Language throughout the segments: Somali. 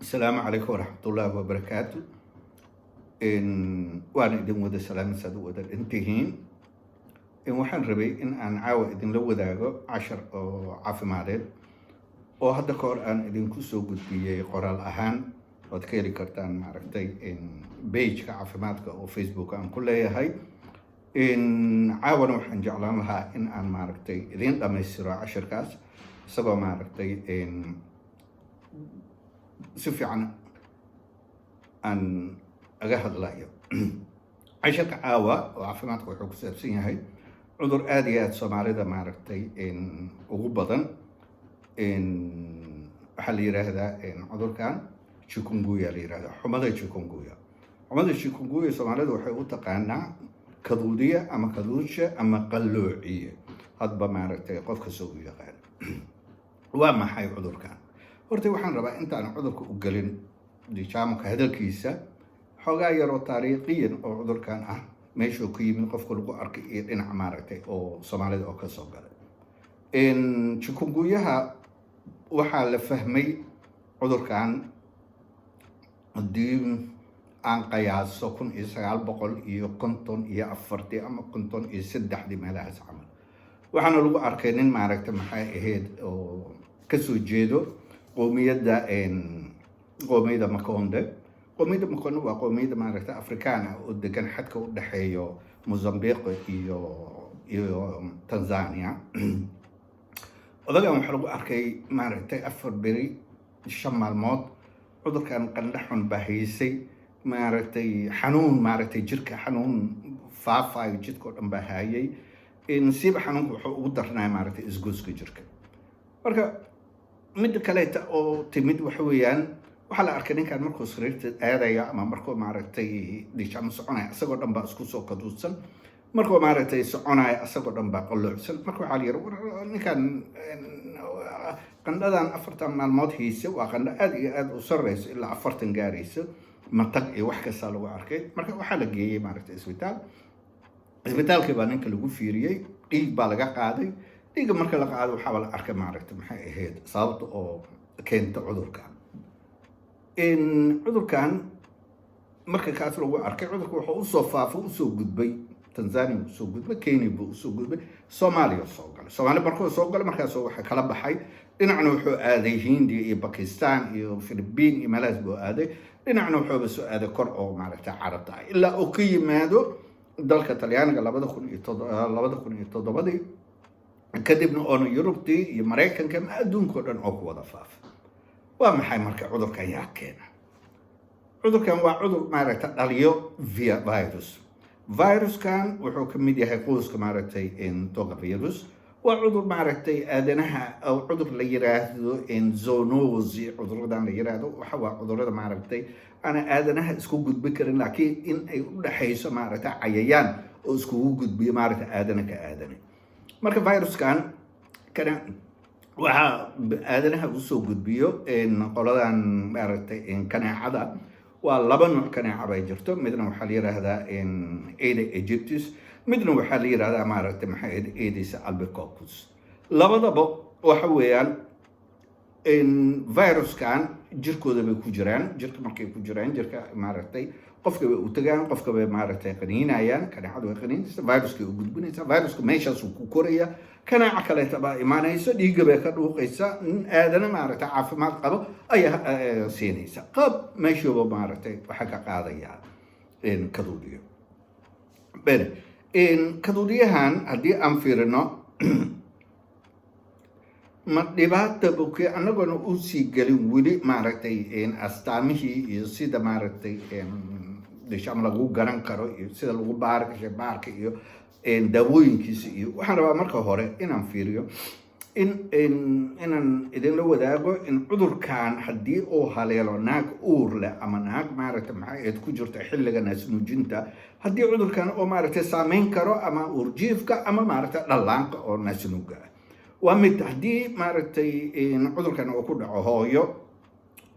Asalaamu calaykum waraxmatullaahi wabarakaatu. Waan idin wada salaamaysaad u wada dhantihiin. Waxaan rabay in aan caawa idinla wadaago cashar oo caafimadeed oo hadda ka hor aan idinku soo gudbiyey qoraal ahaan, ood ka heli kartaan, maaragtay, pageka caafimaadka oo Facebook aan ku leeyahay. Caawana waxaan jeclaan lahaa in aan, maaragtay, idiin dhammaystiro cashirkaas, isagoo, maaragtay, si fiican aan aga hadlayo. Cashirka caawa oo caafimaadka wuxuu ku saabsan yahay cudur aada iyo aada Soomaalida, maaragtay, ugu badan. Waxaa la yiraahdaa cudurkan chikungunya la yirahdaa, xumada chikungunya. Xumada chikungunya Soomaalida waxay u taqaanaa kaduudiya ama kaduudsha ama qalloociye, hadba, maaragtay, qof kasta u yaqaan. Waa maxay cudurkan? Horta waxaan rabaa intaan cudurka u gelin dijaamuka hadalkiisa, xoogaa yaroo taariikhiyan oo cudurkan ah, meeshuu ka yimid, qofka lagu arkay iyo dhinac, maaragtay, oo Soomaalida oo kasoo galay. Chikunguyaha waxaa la fahmay cudurkan, haddii aan qiyaaso, 1954-tii ama 53-dii meelahaas camal. Waxaana lagu arkay nin, maaragtay, maxay ahayd, oo kasoo jeedo qoomiyadda Makonde. Qoomiyadda Makonde waa qoomiyadda, maaragtay, Afrikaan ah oo degan xadka u dhexeeyo Mozambique iyo Tanzania. Odagan waxaa lagu arkay, maaragtay, 4 beri, 5 maalmood cudurkan. Qandho xun baa haysay, maaragtay, xanuun, maaragtay, jirka xanuun faafayo, jidka oo dhan baa haayay. Siiba xanuunka wuxuu ugu darnaya, maaragtay, isgoyska jirka. Marka midda kaleeta oo timid waxa weeyaan, waxaa la arkay ninkan markuu sariirta aadaya ama markuu, maaragtay, ama soconaya, isagoo dhan baa isku soo kaduudsan. Markuu, maaragtay, soconaya, isagoo dhan baa qalloocsan. Marka waxaa la yidhi, war ninkan qandhadan 40 maalmood hayse waa qandho aada iyo aada u sarreyso, ilaa 40 gaarayso, matag iyo wax kastaa lagu arkay. Marka waxaa la geeyey, maaragtay, isbitaal. Isbitaalkii baa ninka lagu fiiriyey, dhiig baa laga qaaday. Dhiigga marka la qaado, waxaaba la arkay, maaragtay, maxay ahayd, sababta oo keenta cudurkan. Cudurkan marka kaas lagu arkay, cudurka wuxuu usoo faafo, usoo gudbay Tanzania, usoo gudbay Kenya, buu usoo gudbay Soomaaliya, soo galay Soomaaliya. Markuu soo galay, markaas waxa kala baxay. Dhinacna wuxuu aaday Hindiya iyo Bakistan iyo Philippine iyo meelahaas buu aaday. Dhinacna wuxuuba soo aaday kor oo, maaragtay, Carabta ah, ilaa uu ka yimaado dalka Talyaaniga 2007-dii. Kadibna oona Yurubtii iyo Maraykanka ma adduunka o dhan oo ku wada faafa. Waa maxay marka cudurkan? Yaa keena cudurkan? Waa cudur, maaragtay, dhaliyo via virus. Viruskan wuxuu ka mid yahay qoyska, maaragtay, toga virus. Waa cudur, maaragtay, aadanaha, cudur la yiraahdo zoonosis. Cuduradan la yiraahdo waxa waa cudurada, maaragtay, ana aadanaha isku gudbi karin, laakiin in ay u dhexayso, maaragtay, cayayaan oo iskugu gudbiyo, maaragtay, aadana ka aadane. Marka viruskan kana waxaa aadanaha usoo gudbiyo qoladan, maaragtay, kaneecada. Waa laba nuuc kaneeca bay jirto. Midna waxaa la yiraahdaa Aedes aegyptis, midna waxaa la yiraahdaa, maaragtay, maxay ahayd, Aedes albopictus. Labadaba waxa weeyaan viruskan jirkooda bay ku jiraan. Jirka markay ku jiraan, jirka, maaragtay, qofka bay u tagaan, qofka bay, maaragtay, qaniinayaan. Kaneecadu way qaniinaysa, viruskay u gudbinaysa, viruska meeshaasuu ku koraya. Kanaaca kaleeta baa imaanaysa, dhiigga bay ka dhuuqaysa. Nin aadana, maaragtay, caafimaad qabo ayaa siinaysa qab, meeshuuba, maaragtay, waxaa ka qaadaya kaduudiyo. Bene kaduudiyahan haddii aan fiirino, ma dhibaata buke? Annagoona usii gelin weli, maaragtay, astaamihii iyo sida, maaragtay, disham lagu garan karo iyo sida lagu baari baarka iyo daawooyinkiisa iyo waxaan rabaa marka hore inaan fiiriyo in inaan idinla wadaago in cudurkan haddii uu haleelo naag uur leh ama naag, maaragtay, maxay ahayd, ku jirta xilliga naasnuujinta, haddii cudurkan oo, maaragtay, saameyn karo ama uurjiifka ama, maaragtay, dhallaanka oo naasnuuga ah. Waa mid haddii, maaragtay, cudurkan uu ku dhaco hooyo.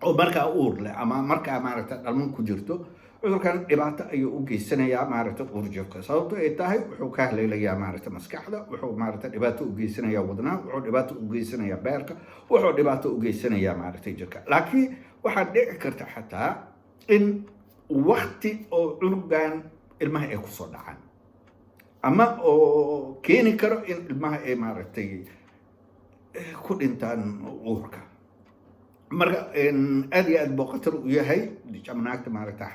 Oo markaa uur leh ama markaa maaragta dhalmo ku jirto, cudurkan dhibaato ayuu u geysanayaa maaragta uurjirka. Sababto ay tahay, wuxuu ka haleelayaa maaragta maskaxda, wuxuu maaragta dhibaato u geysanayaa wadnaha, wuxuu dhibaato u geysanayaa beerka, wuxuu dhibaato u geysanayaa maaragta jirka. Laakiin waxaa dhici karta xataa in wakti oo cunugan ilmaha ay kusoo dhacaan ama oo keeni karo in ilmaha ay maaragtay ku dhintaan uurka. Marka aad iyo aad buu khatar u yahay naagta maaragta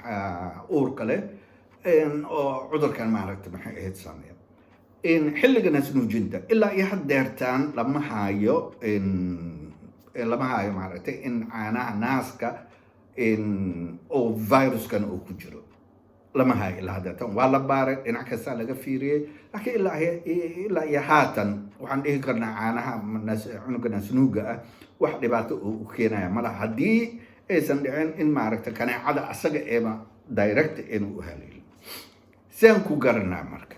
uurka leh oo cudurkan maaragta maxay ahayd saameeya. Xilliga naasnuujinta, ilaa iyo haddeertaan lama hayo maaragtay in caanaha naaska oo viruskan uu ku jiro, lama hayo ilaa haddeertaan. Waa la baaray, dhinac kastaa laga fiiriyey, laakiin ilaa iyo haatan waxaan dhihi karnaa caanaha cunuga naasnuuga ah wax dhibaato uu u keenaya malaha, haddii aysan dhicin in maaragta kaneecada asaga eeba direct inuu u haleelin. Siaan ku garanaa marka,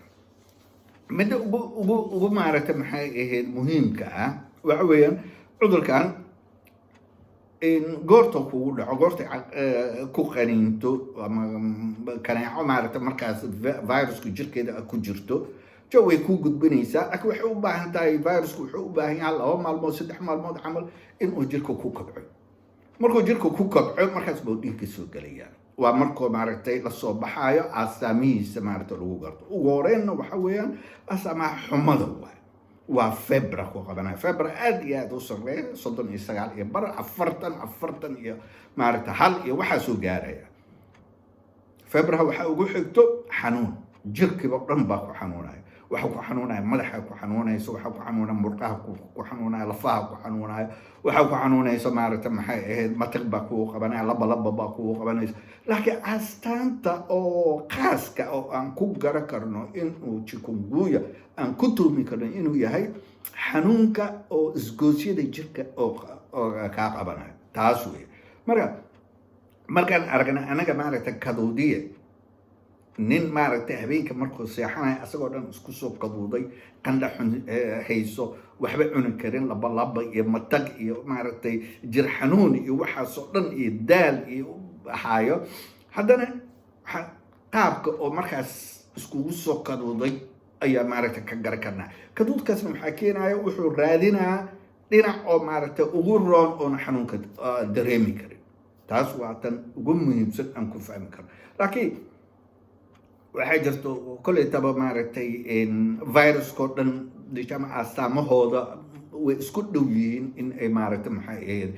midda ugu maaragta maxay ahayd muhiimka ah waxa weeyaan, cudurkan goorta kugu dhaco, goorta ku qaniinto ama kaneeco maaragta markaas virusku jirkeeda ku jirto, jo way kuu gudbinaysaa. Laakiin waxay u baahan tahay, virusku wuxuu u baahan yahay 2 maalmood, 3 maalmood camal inuu jirka ku kobco. Markuu jirka ku kobco, markaas buu dhiigka soo gelayaa. Waa markuu maaragtay lasoo baxaayo astaamihiisa maaragta lagu garto. Ugu horeynna waxa weeyaan astaamaha xumada waay, waa febre ku qabanaya, febre aad iyo aad u sarreeya, 39.5, 40, 40 iyo maaragta hal iyo waxaa soo gaaraya. Febraha waxaa ugu xigto xanuun, jirkiiba dhan baa ku xanuunaya. Waxa ku xanuunaya madaxa ku xanuunayso, waxa ku xanuunaya murqaha, ku xanuunaya lafaha ku xanuunaya, waxa ku xanuunayso maaragta maxay ahayd matag baa kugu qabanaya, laba laba baa kugu qabanaysa. Laakiin astaanta oo khaaska oo aan ku garan karno inuu chikungunya, aan ku tuhmi karno inuu yahay, xanuunka oo isgoosyada jirka oo kaa qabanayo, taas wey. Marka markaan aragna anaga maaragta kaduudiye, nin maaragtay habeenka markuu seexanaya asagoo dhan isku soo kaduuday, qandha xun hayso, waxba cuni karin, labalaba iyo matag iyo maaragtay jir xanuun iyo waxaasoo dhan iyo daal iyo haayo, haddana qaabka oo markaas iskugu soo kaduuday ayaa maaragtay ka garan karnaa. Kaduudkaasna waxaa keenaya wuxuu raadinaa dhinac oo maaragtay ugu roon oona xanuunka dareemi karin. Taas waa tan ugu muhiimsan aan ku fahmi karno. Laakiin waxaa jirto koleytaba maaragtay viruskao dhan ama astaamahooda way isku dhow yihiin, in ay maaragtay maxay ahayd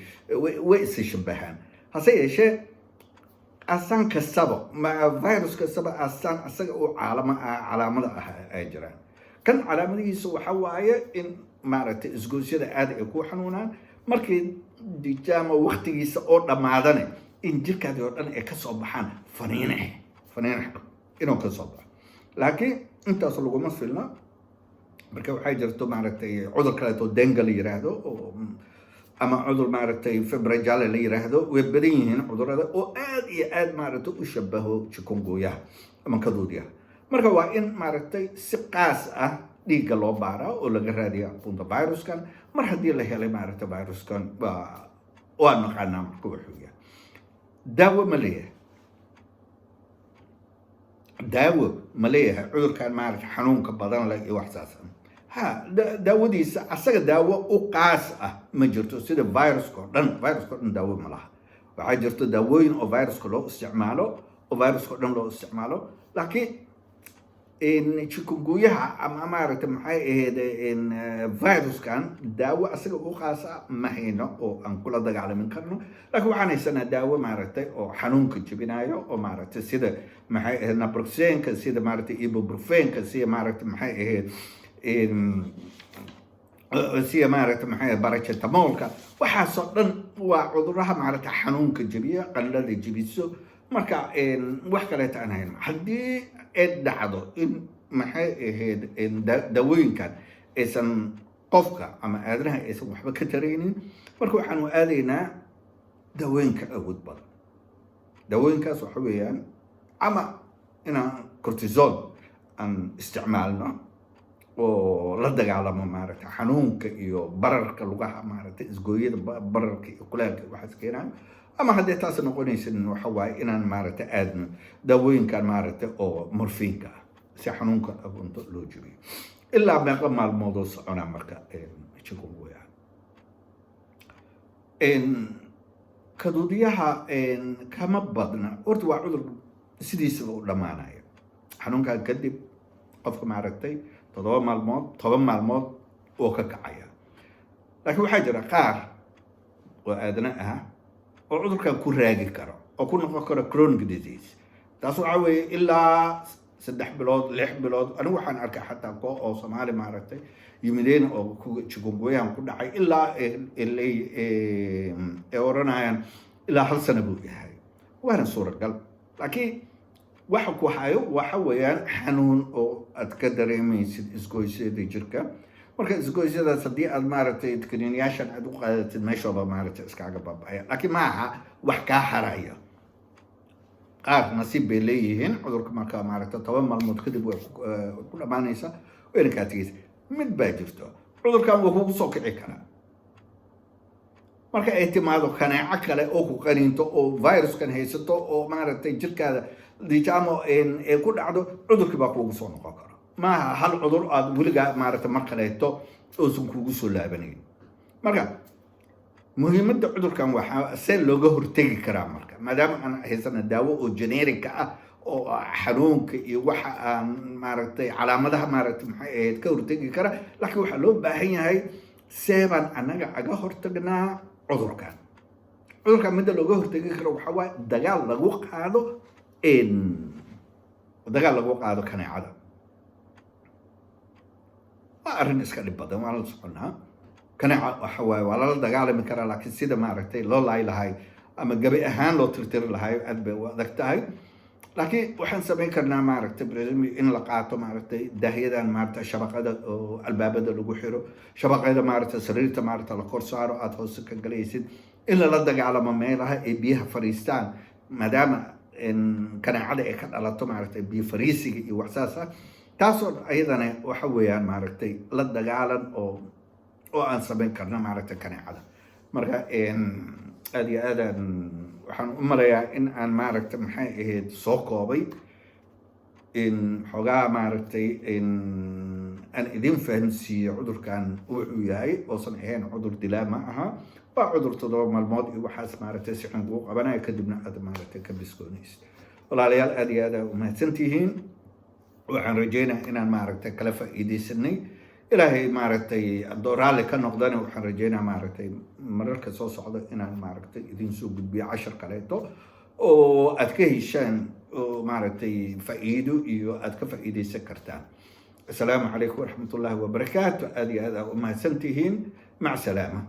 way isa shabahaan. Hase yeeshee astaan kastaba, virus kastaba astaan asaga uu caalama ah, calaamada ah ay jiraan. Kan calaamadihiisa waxa waaye in maaragtay isgoosyada aad ay ku xanuunaan, markii dijaama waktigiisa oo dhammaadane in jirkaadii oo dhan ay kasoo baxaan faniinax faniinax inuu ka soo baxo. Laakiin intaas laguma filna. Marka waxaa jirto maaragtay cudur kaleeto dengue la yiraahdo oo ama cudur maaragtay fièvre jaune la yiraahdo. Way badan yihiin cudurada oo aad iyo aad maaragtay u shabaho chikungunya ama kaduudyaha. Marka waa in maaragtay si qaas ah dhiigga loo baaraa oo laga raadiya aqoonta viruskan. Mar haddii la helay maaragtay viruskan, waa naqaanaa marka wuxuu yahay. Daawo ma leeyahay? Daawo ma leeyahay cudurkan maaragtay xanuunka badan leh iyo wax saas ah? Ha, daawadiisa asaga daawo u qaas ah ma jirto. Sida viruska oo dhan, viruska oo dhan daawo ma laha. Waxaa jirto daawooyin oo viruska loo isticmaalo, oo viruska oo dhan loo isticmaalo. Laakiin chikungunya-ha ama maaragtay maxay ahayd viruskan, daawo asaga u qaas ah ma hayno oo aan kula dagaalamin karno. Laakiin waxaan haysanaa daawo maaragtay oo xanuunka jebinayo, oo maaragtay sida maxay ahayd naproxenka, sida maaragtay ibuprofenka, sida maaragtay maxay ahayd sida maaragtay maxay ahayd paracetamolka. Waxaasoo dhan waa cuduraha maaragtay xanuunka jebiya, qandhada jebiso. Marka wax kaleeta aan hayno, haddii ay dhacdo in maxay ahayd daawooyinkan aysan qofka ama aadanaha aysan waxba ka taraynin, marka waxaanu aadaynaa daawooyinka awood badan. Daawooyinkaas waxa weeyaan ama inaan cortisone aan isticmaalno oo la dagaalamo maaragtay xanuunka iyo bararka lugaha, maaragtay isgooyada, bararka iyo kuleelka waxaas keenaan. Ama haddii taas noqonaysin, waxa waaye inaan maaragtay aadno daawooyinkan maaragtay oo morfiinka ah si xanuunka cunto loo jebiyo. Ilaa meeqa maalmoodoo soconaa marka chikungunya? Kaduudiyaha kama badna. Horta waa cudur sidiisaba u dhammaanaya xanuunkan kadib. Qofka maaragtay 7 maalmood, 10 maalmood oo ka kacaya. Laakiin waxaa jira qaar oo aadana ah oo cudurkan ku raagi karo oo ku noqon karo chronic disease. Taas waxaa weeye ilaa 3 bilood, 6 bilood. Anigu waxaan arkay xataa koo oo Soomaali maaragtay yimideen oo chikungunyahan ku dhacay, ilaa ay oranayaan ilaa hal sano buu yahay. Waana suuragal. Laakiin waxa ku hayo waxa weeyaan xanuun oo aad ka dareemaysid isgoysyada jirka. Marka isgoysyadaas haddii aad maaragtay kaniiniyaashan aad u qaadatid, meeshooba maaragtay iskaaga baaba'aya. Laakiin ma aha wax kaa haraya. Qaar nasiib bay leeyihiin, cudurka marka maaragtay 10 maalmood kadib way ku dhammaanaysaa, wayna kaa tegeysa. Mid baa jirto: cudurkan wuu kugu soo kici karaa marka ay timaado kaneeco kale oo ku qaniinto oo viruskan haysato oo maaragtay jirkaada dijamo ay ku dhacdo, cudurkii baa kugu soo noqon kara. Maaha hal cudur aad weligaa maaragtay mar kaleeto uusan kugu soo laabanayn. Marka muhiimadda cudurkan waxaa see looga hortegi karaa? Marka maadaama aan haysana daawo oo generic ah oo xanuunka iyo waxa aan maaragtay calaamadaha maaragtay maxay ahayd ka hortegi kara, laakiin waxaa loo baahan yahay see baan annaga aga hortagnaa cudurkan? Cudurkan midda looga hortegi karo waxaa waaye dagaal lagu qaado kaneecada. Waa arrin iska dhib badan, waan la soconaa. Kaneeca waxa waaye waa lala dagaalami karaa, laakiin sida maaragtay loo laayi lahay ama gabi ahaan loo tirtiri lahay aad bay u adag tahay. Laakiin waxaan samayn karnaa maaragtay in la qaato maaragtay daahyadan maaragtay shabaqada oo albaabada lagu xiro, shabaqada maaragtay sariirta maaragtay la kor saaro aada hoose ka galaysid, in lala dagaalamo meelaha ay biyaha fariistaan, maadaama kaneecada ay ka dhalato maaragtay biyo fariisiga iyo waxsaas ah. Taasoo ayadana waxa weeyaan maaragtay la dagaalan oo aan samayn karno maaragtay kaneecada. Marka aada iyo aadaan waxaan u malayaa in aan maaragtay maxay ahayd soo koobay in xoogaa maaragtay aan idin fahamsiiyo cudurkan wuxuu yahay. Oosan ahayn cudur dilaa ma aha. Waa cudur 7 maalmood iyo waxaas maaragtay si xun kuu qabanayo, kadibna aad maaragtay ka biskoonaysid. Walaalayaal, aada iyo aad aa umahadsantihiin. Waxaan rajeynaya inaan maaragtay kala faa'iidaysanay. Ilaahay maaragtay haddoo raalli ka noqdana, waxaan rajeynaya maaragtay mararka soo socda inaan maaragtay idin soo gudbiyo cashar kaleeto oo aad ka heshaan oo maaragtay faa'iido iyo aad ka faa'iidaysan kartaan. Asalaamu calaykum waraxmatullaahi wabarakaatu. Aada iyo aad aa umahadsantihiin. Mac salaama.